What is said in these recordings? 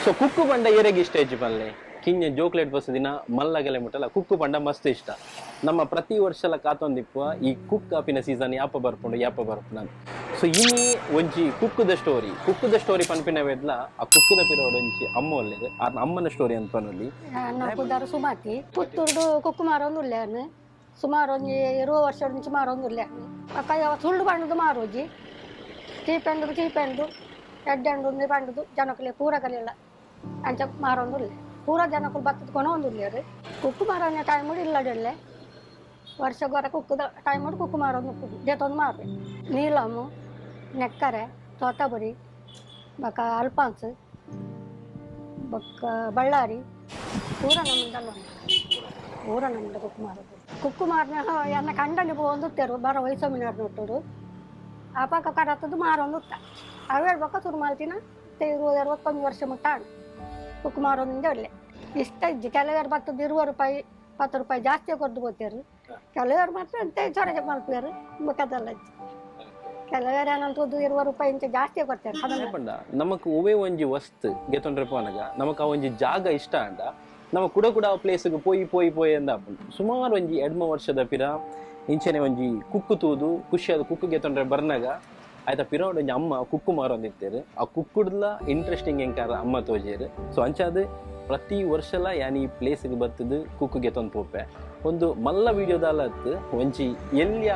ಸೊ ಕುಕ್ಕು ಪಂಡ ಏರೆಗ್ ಇಷ್ಟ ಇಜ್ಜಿ ಪನ್ಲೆ? ಕಿನ್ಯ ಜೋಕ್ಲೆಟ್ ಬಸ್ ದಿನ ಮಲ್ಲಗಲೆ ಮುಟ್ಟಲ ಕುಕ್ಕು ಪಂಡ ಮಸ್ತ್ ಇಷ್ಟ. ನಮ್ಮ ಪ್ರತಿ ವರ್ಷಲ ಕಾತೊಂದಿಪ್ಪುವ ಈ ಕುಕ್ ಆಪಿನ ಸೀಸನ್ ಯಾಪ ಬರ್ಪುಂಡು ಯಾಪ ಬರ್ಪುಂಡು. ಸೊ ಇನಿ ಒಂಜಿ ಕುಕ್ಕುದ ಸ್ಟೋರಿ, ಕುಕ್ಕುದ ಸ್ಟೋರಿ ಪನ್ಪಿನ ವೆದ್ಲ ಆ ಕುಕ್ಕುದ ಪಿರೋಡ್ ಒಂಜಿ ಅಮ್ಮ ಒಲ್ಲೆರ್, ಆ ಅಮ್ಮನ ಸ್ಟೋರಿ ಅಂತ ಪನೊಲಿ. ಪುದರ್ ಸುಮಾತಿ, ಪುತ್ತೂರ್ಡು ಕುಕ್ಕು ಮಾರೊಂದುಲ್ಲೇನು. ಸುಮಾರು ಒಂಜಿ 20 ವರ್ಷ ಮುಂಚೆ ಮಾರೊಂದುಲ್ಲೆ. ಅಕ್ಕ ಸುಳ್ಳು ಪಂಡುದು ಮಾರೋಜಿ, ಚೀಪೆಂಡು ಚೀಪೆಂಡು ಎಡ್ಡೆಂಡು ಪಂಡುದು ಜನಕುಲೆ ಪೂರ ಕಲಿಲ್ಲ ಅಂಚ ಮಾರೊಂದುಲ್ಲೆ. ಪೂರ ಜನಕುಲು ಬತ್ತದ ಕೊನೊಂದುಲ್ಲೇರು. ಕುಕ್ಕು ಮಾರನೆ ಟೈಮ್ ಇಲ್ಲಡೆಲ್ಲೆ ವರ್ಷಗೊರ ಕುಕ್ಕುದ ಟೈಮ್ ಕುಕ್ಕು ಮಾರೊಂದು ಜೇತೊಂದು ಮಾರ್ರೆ. ನೀಲಮ್ಮು, ನೆಕ್ಕರೆ, ತೋತಾಪುರಿ, ಬೊಕ ಅಲ್ಪಾನ್ಸ್, ಬೊಕ್ಕ ಬಳ್ಳಾರಿ ಪೂರ ನಮ್ಮಿಂದಲ್ಲ ಪೂರ ನಮ್ಮಿಂದ ಕುಕ್ಕು ಮಾರೋದು. ಕುಕ್ಕು ಮಾರನ ಎನ್ನ ಕಂಡನಿ ಪೋವೊಂದುತ್ತೆರು ಬರ ವಯಸ್ಸೊಮ್ಮಿನಾರ್ ನೊಟ್ಟುಡು ಅಪಕ ಕರತದ್ದು ಮಾರೊಂದುತ್ತ. ಅವೇಳ್ ಬೊಕ್ಕ ಶುರು ಮಲ್ತಿನ 20 21 ವರ್ಷ ಮುಟ್ಟ ಆಂಡ್ ಕುಕ್ಕು ಮಾರೊಂದಿಂದ ಒಳ್ಳೆ ಇಷ್ಟ ಇಜ್ಜಿ. ಕೆಲವರು ಬತ್ತದ 20 ರೂಪಾಯಿ 10 ರೂಪಾಯಿ ಜಾಸ್ತಿ ಕೊರ್ದು ಪೋತೇರು. ಕೆಲವರು ಮಾತ್ರ ಅಂತೆ ಚೊರಗೆ ಮಲ್ಪುವೆರು ಬೊಕ್ಕದಲ್ಲ ಇಜ್ಜಿ. ಕೆಲವರು ಏನಂತ 20 ರೂಪಾಯಿ ಇಂಚ ಜಾಸ್ತಿ ಕೊಡ್ತಾರೆ ಅದನ್ನ. ಪಂಡ ನಮಕ್ ಒವೇ ಒಂಜಿ ವಸ್ತು ಗೆತೊಂಡ್ರೆ ಪೋನಗ ನಮಕ್ ಆ ಒಂಜಿ ಜಾಗ ಇಷ್ಟ ಅಂಡ ನಮ್ಮ ಕುಡ ಕುಡ ಆ ಪ್ಲೇಸ್ಗೆ ಪೋಯಿ ಪೋಯಿ ಪೋಯಿ ಅಂದ ಆಪುಂಡು. ಸುಮಾರು ಒಂಜಿ ಎಡ್ಮ ವರ್ಷದ ಪಿರ ಇಂಚನೆ ಒಂಜಿ ಕುಕ್ಕು ತೂದು ಖುಷಿಯಾದ ಕುಕ್ಕು ಗೆತೊಂಡ್ರೆ ಬರ್ನಾಗ ಆಯ್ತಾ ಪಿರೋಡ್ ಒಂಜಿ ಅಮ್ಮ ಕುಕ್ಕು ಮಾರೊಂದಿತ್ತೇರು. ಆ ಕುಕ್ಕುಡ್ಲ ಇಂಟ್ರೆಸ್ಟಿಂಗ್ ಎಂಕಾರ ಅಮ್ಮ ತೋಜೇರು. ಸೊ ಅಂಚಾದ ಪ್ರತಿ ವರ್ಷಲ ಯಾನ್ ಈ ಪ್ಲೇಸ್ಗೆ ಬತ್ತದು ಕುಕ್ಕು ಗೆತೊಂದು ಪೋಪೆ. ಒಂದು ಮಲ್ಲ ವಿಡಿಯೋದಾಲ ಅತ್ತು ಒಂಜಿ ಎಲ್ಲಿಯ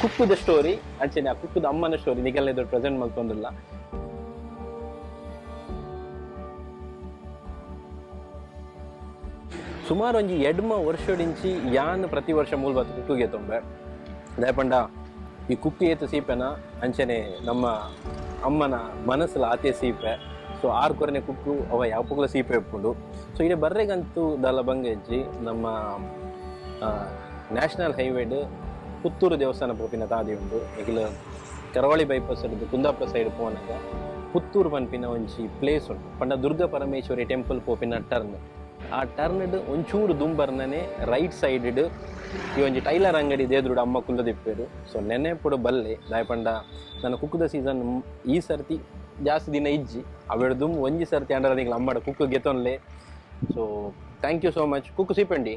ಕುಕ್ಕುದ ಸ್ಟೋರಿ ಅಂಚನೆ ಆ ಕುಕ್ಕುದ ಅಮ್ಮನ ಸ್ಟೋರಿ ನಿಗಲ್ಲ ಎದುರು ಪ್ರೆಸೆಂಟ್ ಮಲ್ತೊಂದುಲ್ಲ. ಸುಮಾರು ಒಂಜಿ ಎಡ್ಮ ವರ್ಷಡಿಂಚಿ ಯಾನ್ ಪ್ರತಿ ವರ್ಷ ಮೂಲ ಬತ್ತು ಕುಕ್ಕುಗೆ ತೊಂಬೆ. ದಾಯಪಂಡ ಈ ಕುಕ್ಕು ಏತು ಸೀಪೆನ ಅಂಚನೆ ನಮ್ಮ ಅಮ್ಮನ ಮನಸ್ಸುಲ ಆತೆ ಸೀಪೆ. ಸೊ ಆರು ಕೊರನೆ ಕುಕ್ಕು ಅವ ಯಾಪುಗ್ಲ ಸೀಪೆ ಉಪ್ಪುಂಡು. ಸೊ ಇಡೆ ಬರ್ರೆಗಂತೂ ದಾಲ ಬಂಗಜ್ಜಿ ನಮ್ಮ ನ್ಯಾಷನಲ್ ಹೈವೇಡ್ ಪುತ್ತೂರು ದೇವಸ್ಥಾನ ಪೋಪಿನ ತಾದಿ ಉಂಡು. ಇಗಿಲ ಕರಾವಳಿ ಬೈಪಾಸ್ ಹಿಡ್ದು ಕುಂದಾಪುರ ಸೈಡ್ ಪೋನಾಗ ಪುತ್ತೂರು ಪನ್ಪಿನ ಒಂಜಿ ಪ್ಲೇಸ್ ಉಂಟು. ಪಂಡ ದುರ್ಗಾ ಪರಮೇಶ್ವರಿ ಟೆಂಪಲ್ ಪೋಪಿನ ಟರ್ನ್, ಆ ಟರ್ನ್ ಒಂಚೂರು ದುಂಬರ್ನನೆ ರೈಟ್ ಸೈಡ್ ಈ ಒಂಜಿ ಟೈಲರ್ ಅಂಗಡಿ ದೇದ್ರುಡು ಅಮ್ಮ ಕುಲ್ಲದಿಪ್ಪೇರು. ಸೊ ನೆನೆಪುಡು ಬಲ್ಲೆ ದಾಯಪಂಡ ನನ್ನ ಕುಕ್ಕುದ ಸೀಸನ್ ಈ ಸರ್ತಿ ಜಾಸ್ತಿ ದಿನ ಇಜ್ಜಿ. ಅವೆಡ್ ದುಮ್ ಒಂಜಿ ಸರ್ತಿ ಅಂಡರ ನಿಗ್ಲ ಅಮ್ಮಡ ಕುಕ್ಕು ಗೆತೊನ್ಲೆ. So thank you so much. ಕುಕ್ಕು ಸೀಪಂಡಿ.